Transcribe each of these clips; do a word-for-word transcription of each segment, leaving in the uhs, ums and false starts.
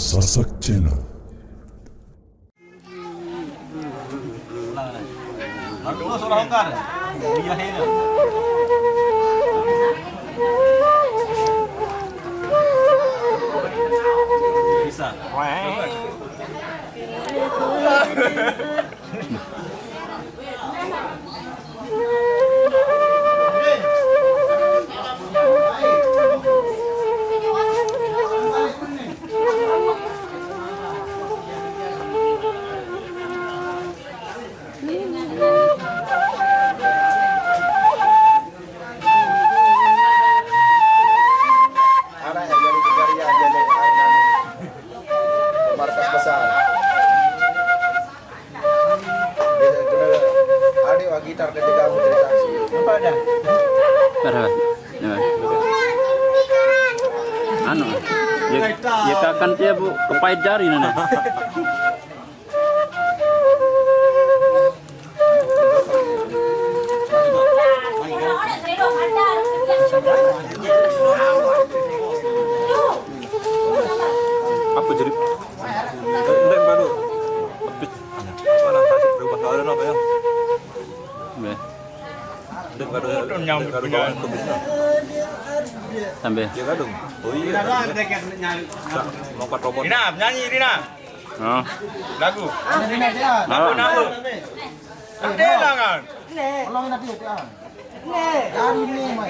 Sasak Channel. Anak yang jadi pencarian, jadi anak markas besar. Dia kena adik wak gitar ketika aku cerita. Nampak dah? Ada. Ya. Anu, ya, ya kakan dia bu kepait jari nana. Apa jadi? Ndek baru. Habis. Mana kasih berubah soalnya apa ya? Be. Ndek baru. Nyambut punya. Sambil. Ya kadung. Oh iya. Mau pakai robot. Rina, nyanyi Rina. Oh. Lagu. Lagu nama. Ada lah kan. Tolongin aku ya, Tian. Nih. Dari ini, Mas.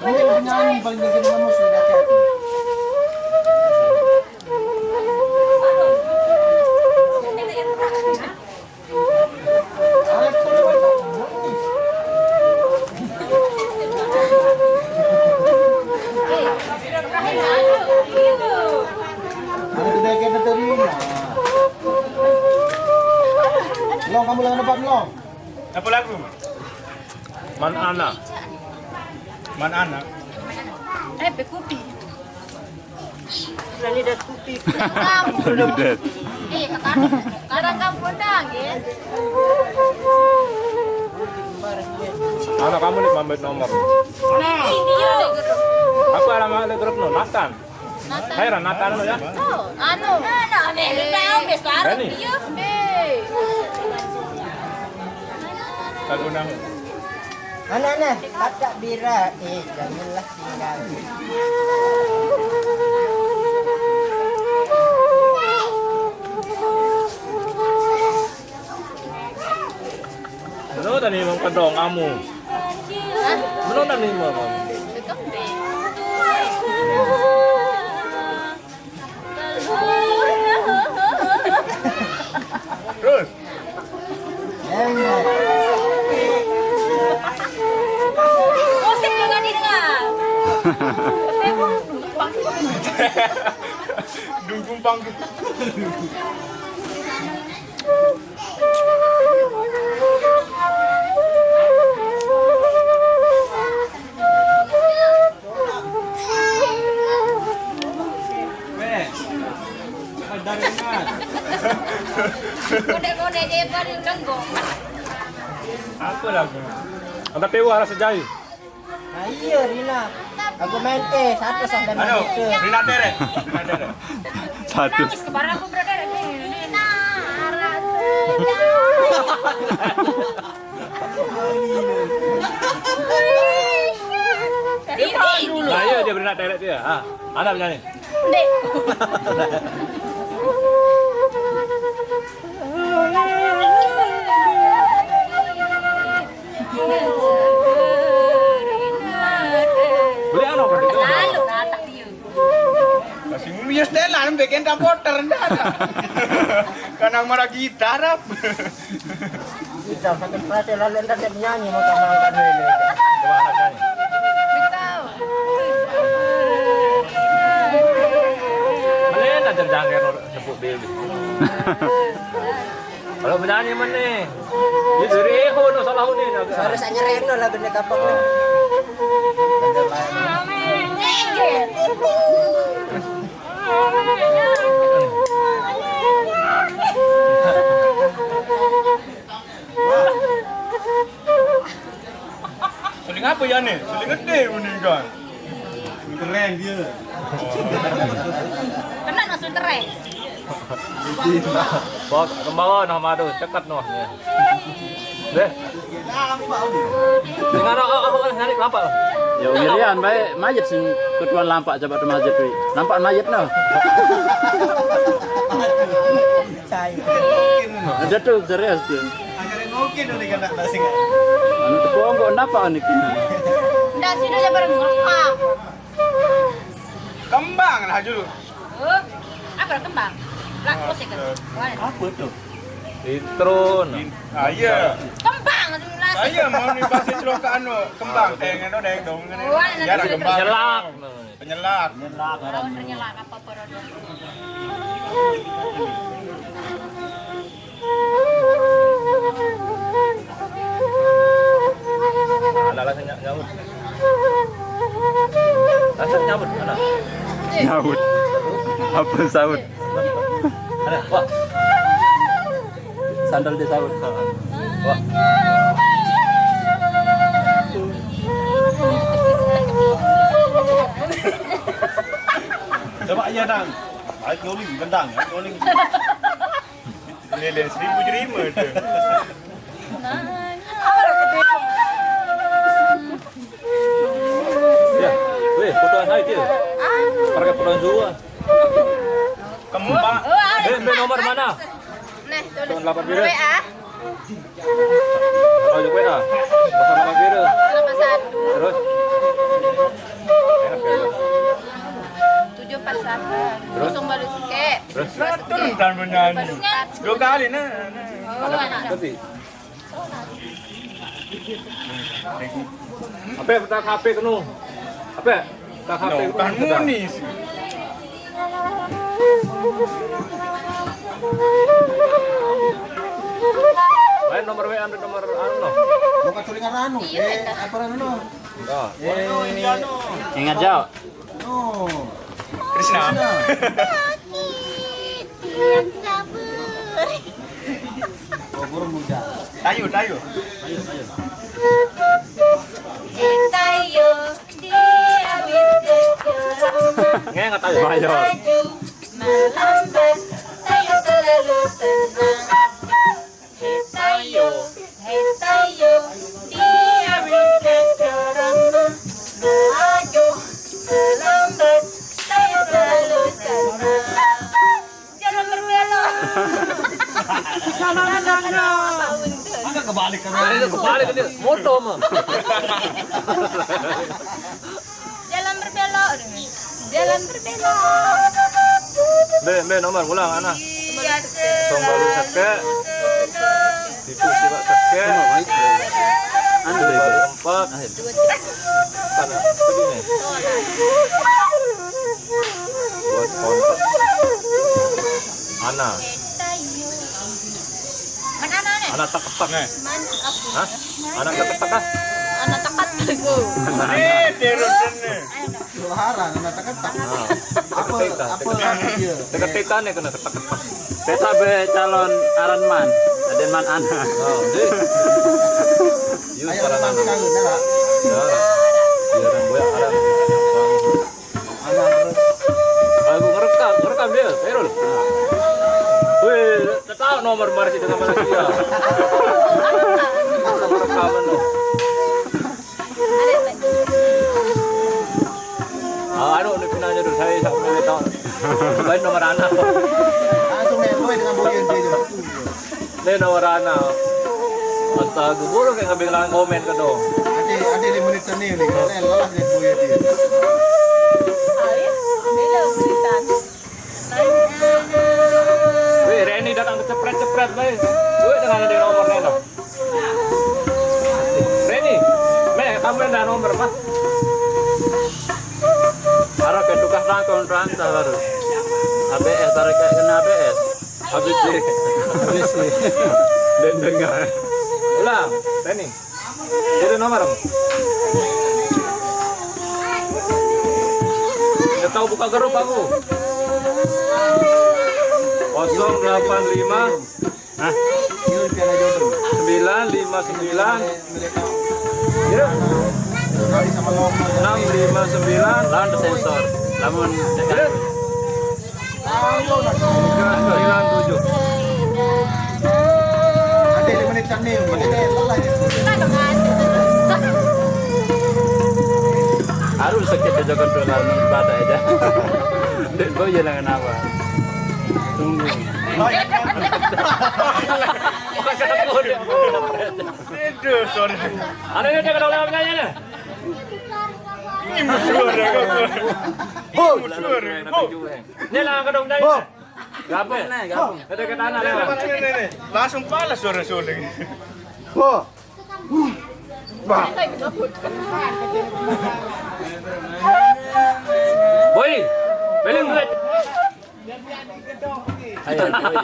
Ini penyanyi paling gede nama sudah hati. Long, kamu lang depan, Long. Apa lagu? Man Ana. Man Ana. Eh, bekupi. Berani dat kupi. Kamu. Berani dat. Eh, kata orang kampung dah, nggih. Anak kamu nih mambet nomor. Nah. Ini yo. Apa alamat grup no? Nathan. Nathan. Heran Nathan lo ya. Oh, anu. Nah, nah, nih, kita yang besar. Berani? Iya. Kalau nang. Anak-anak, kakak Bira, eh, janganlah tinggal. Belum tadi mau kedong kamu. Belum tadi mau kamu. Terus. Musik juga didengar. Dungkung panggung. Konek-konek je baru lenggong. Apa lagu? Ada pewa rasa jai. Nah, iya, Rina. Aku main eh satu sampai. Aduh, main itu. Rina Tere. Rina Tere. Satu. Nangis ke barang aku, brother. Rina, rasa jai. Nah, iya, dia Rina Tere dia. Ah, ada penyanyi. Ndek. Boleh anu kan itu? Selalu datang dia. Masih nguyus deh lah, bikin tak poter, ndak ada. Kanang marah gitar, ap. Kita sakit perhati lalu ndak ada penyanyi mau tambah angkat dulu. Coba anak nyanyi. Mana ada jangkar sebut Dewi. Kalau penyanyi mana? Itu Reho no salah ni. Harus hanya Reno lah benda kapok ni. Suling apa ya ni? Suling gede ni kan. Keren dia. Kena langsung keren. Wah, kembang noh madu, ceket noh. Deh. Dengan oh, oh, oh, narik lampak. Ya, Umi Rian, baik, majit sing ketuan lampak, coba tu majit, wi. Nampak majit noh. Saya. Ada tu, serius tu. Akhirnya mungkin udah kena tak singa. Anu tepung kok nampak ni kena. Ndak sih, udah bareng ngerekam. Kembang lah dulu. Oh, apa kembang? Lakos ya kan? Apa tu? Intro, nah. Ah, iya. Kembang, langsung nasi. Saya mau nih bahasa celoka anu, kembang. Ah, eh, ngono deh dong. Oh, ya, ada kembang. Penyelak, nah. Penyelak. Penyelak, oh, penyelak apa, apa, apa? Ada alasan ny-, nyaut. Alasan nyaut, mana? Nyaut. Apa saut? Ada, wah. Sandal dia saut. Wah. Coba iya, Dang. Baik, Yoli, gendang, ya, Yoli. Nilai seribu jerima tu. Ya, weh, foto saya dia. Pakai foto dua. Kembang. Eh, ambil nomor mana? Nah, tulis. Nomor delapan pira? W A. Oh, W A. Nomor delapan pira? Delapan satu. Terus? Enak ya? Tujuh empat satu. Terus? Kosong baru sikit. Terus? Dua sikit. Dua kali, nah. Oh, anak. Berarti. Apa ya, peta H P kenu? Apa ya? Peta H P kenu. Bukan muni sih. Lain nomor W A, ambil nomor anu, no. Bukan tulingan anu. Iya, eh, apa anu, no? Oh. Eh, ingat, Jal. No. Krisna. Krisna. Sakit yang sabar. Oh, burung muda. Tayo, tayo. Tayo, tayo. Eh, tayo, di habis kerja. Ngengat tayo. Ayo. Maju, melambat, tayo selalu tenang. Hei tayo, hei tayo, dia respect karena melaju, melambat, tayo selalu senang. Jalan berbelok. Jalan berbelok. Agak kebalik kan? Ada kebalik dia. Motor mah. Jalan berbelok. Jalan berbelok. Be, be, nomor ulang, Ana. Iya, kosong balu seke. Tipu sila seke. Anu, baru empat. Empat, ya? Tadi nih. Buat kontak. Ana. Mana Ana nih? Ana tak ketak. Mana aku? Hah? Ana tak ketak, ah? Ana tak ketak. Eh, dia rutin nih. Suara, nana tak ketak. Ah. Apa, apa lagi dia? Dekat peta nih kena ketak-ketak. Peta be calon aran man. Ada man Ana. Oh, deh. Yuk, ayo, para man sekali, dah. Ya. Biar gue aran. Anak terus. Aku ngerekam, ngerekam dia, Erul. Nah. Wih, tak tahu nomor mari kita sama lagi ya. Ngerekam no. Ah, aduh, ini pinanya tuh saya tak boleh tahu. Lain nomor anak. Langsung nih, boy dengan boy yang dia. Ini nomor anak. Astaga, buruk kayak ngambil komen ke dong. Ada, ada lima menit sana nih. Kalian lelah nih boy dia. Ayo, bila berikan. Wih, Reni datang cepret-cepret, wih. Wih, dengan ada nomor Reni. Reni, me, kamu yang dah nomor, Mas. Arah ke tukar tangkong rantah baru. A B S, tarik kayak kena A B S. Habis sih. Habis sih. Dan dengar. Ulang, Reni. Itu nomor. Nggak tahu buka grup aku. Kosong delapan lima. Hah? Sembilan lima sembilan. Iya. Enam lima sembilan. Lawan sensor. Lamun sembilan tujuh. Ada lima menit kan nih, menit lelah ya. Harus sakit aja kan tuh, lamun pada aja. Dek, gue jangan apa. Tunggu. Aduh, sorry. Ada yang jaga dalam nyanyi nih. Ini musuh ada kok. Ini musuh ada. Ini lah, kedong nyanyi. Gabung nih, gabung. Ada ke tanah lewat. Langsung pala suara suling. Wah. Wah. Boy, beli duit. Ayo, boy.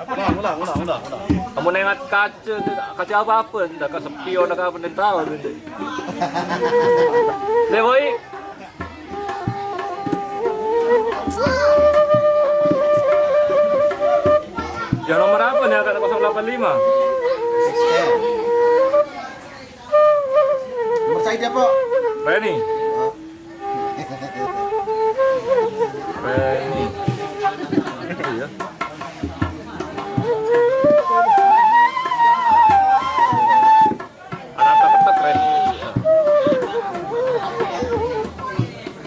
Ulang, ulang, ulang, ulang, ulang. Kamu nengat kaca, kaca apa-apa, ndak ke spion, ndak ke apa, ndak tahu. Nih, boy. Ya, nomor apa nih, angkat kosong delapan lima? Nomor saya dia, Pak. Reni. Reni. Iya. Anak tak ketek, Reni.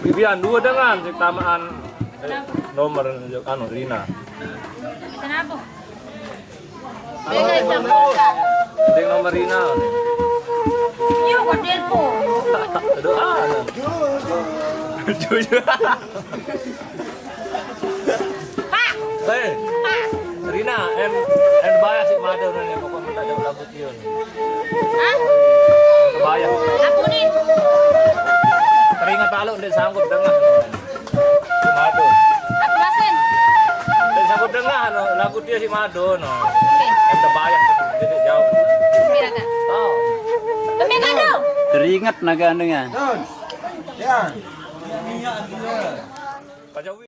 Bibian dua dengan si tamaan, eh, nomor anu Rina. Kenapa? Beda sama. Dek nomor Rina. Iya, kok telepon. Doa. Jujur. Pak. Eh, Pak. Rina, em, em bayar si Mado nih, pokoknya minta jauh lagu Tiun. Hah? Bayar. Aku nih. Teringat lalu, ndak sanggup dengar. Mado. Aku basin. Ndak sanggup dengar, no, lagu dia si Mado, no. Oke. Em bayar, jadi jauh. Kira kan? Oh. Kami kan dong. Teringat naga dengan. Don. Ya. Pak Jokowi.